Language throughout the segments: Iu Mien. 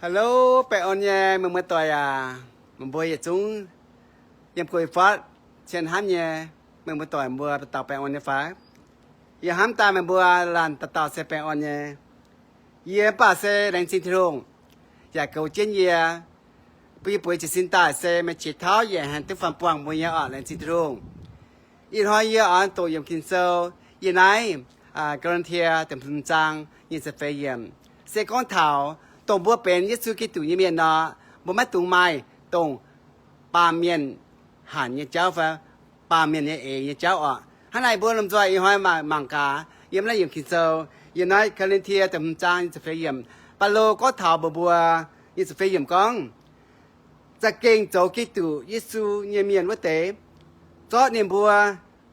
Hello, baengh orn nyei meih mbuo doic aac. Meih mbuo yietc zungv yiem guei fatv cien hnamv nyei. Meih mbuo doic mbuo dauh dauh baengh orn nyei fai? Yie hnamv daaih meih mbuo laanh dauh dauh se baengh orn nyei. Yie mv baac se laengz zingh Tin-Hungh yaac goux jienv yie, bun yie bueix jiez sin daaih se meih qiex tauv yaac haih duqv faanh buangh mbuo nyei orqc. Laengz zingh Tin-Hungh. Ih hnoi yie oix doqc yiemc Ging-Sou, yie naaiv Gaa^laa^tie da'hmz zaang nyic ziepc feix yiemc, se gorngv taux dongh mbuo benx Yesu Giduc nyei mienh nor, mbuo maiv dungx maaih dongh baamh mienh hanc nyei jauv fai baamh mienh nyei eix nyei jauv orqc. Hnangv naaic mbuo lomh nzoih ih hnoi mangc gaax yiem naaiv yiemc Ging-Sou, yiem naaiv Gaa^laa^tie da'hmz zaang nyic ziepc feix yiemc. Baulo gorngv taux mbuo mbuo, nyic ziepc feix yiemc gorngv, za'gengh zoux Giduc Yesu nyei mienh wuov deix, zorqv ninh mbuo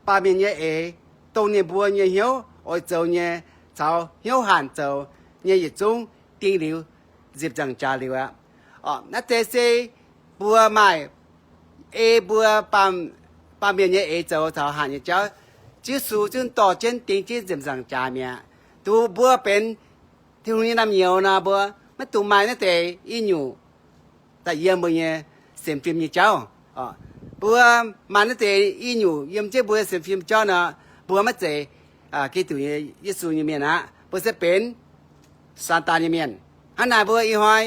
baamh mienh nyei eix, dongh ninh mbuo nyei hnyouv oix zoux nyei caux hnyouv hanc zoux nyei yietc zungv ding liuz nziepc nzaangc jaax liuz aqv. Naaiv deix se mbuo maaih ei mbuo baamh mienh nyei eix zoux caux hanc nyei jauv, Yesu zungv dorh jienv ding jienv nziepc nzaangc jaax mi'aqv. Dongh mbuo benx Tin-Hungh nyei naamh nyouz nor, mbuo maiv dungx maaih naaiv deix i nyungc da'yiem mbuo nyei sienx fim nyei jauv. Mbuo maaih naaiv deix i nyungc yiem jienv mbuo sienx fim jauv nor, mbuo maiv zeiz Giduc, Yesu nyei mienh aqv. Mbuo se benx Saadaan nyei mienh. Hnangv naaic mbuo ih hnoi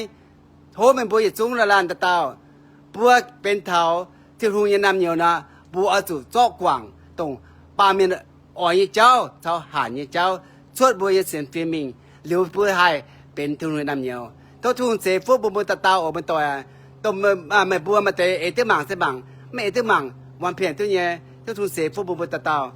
tov meih mbuo yietc zungv laanh dauh dauh, mbuo benx taux Tin-Hungh nyei naamh nyouz nor, mbuo oix zuqc zorqv guangc dongh baamh mienh oix nyei jauv caux hanc nyei jauv cuotv mbuo nyei sienx fim mingh, liuz mbuo haih benx Tin-Hungh nyei naamh nyouz. Tov Tin-Hungh ceix fuqv bun mbuo dauh dauh oc, meih doic. Dongh meih mbuo maaih deix eix duqv mangc se mangc, maiv eix duqv mangc, muangx pienc duqv nyei. Tov Tin-Hungh ceix fuqv bun mbuo dauh dauh.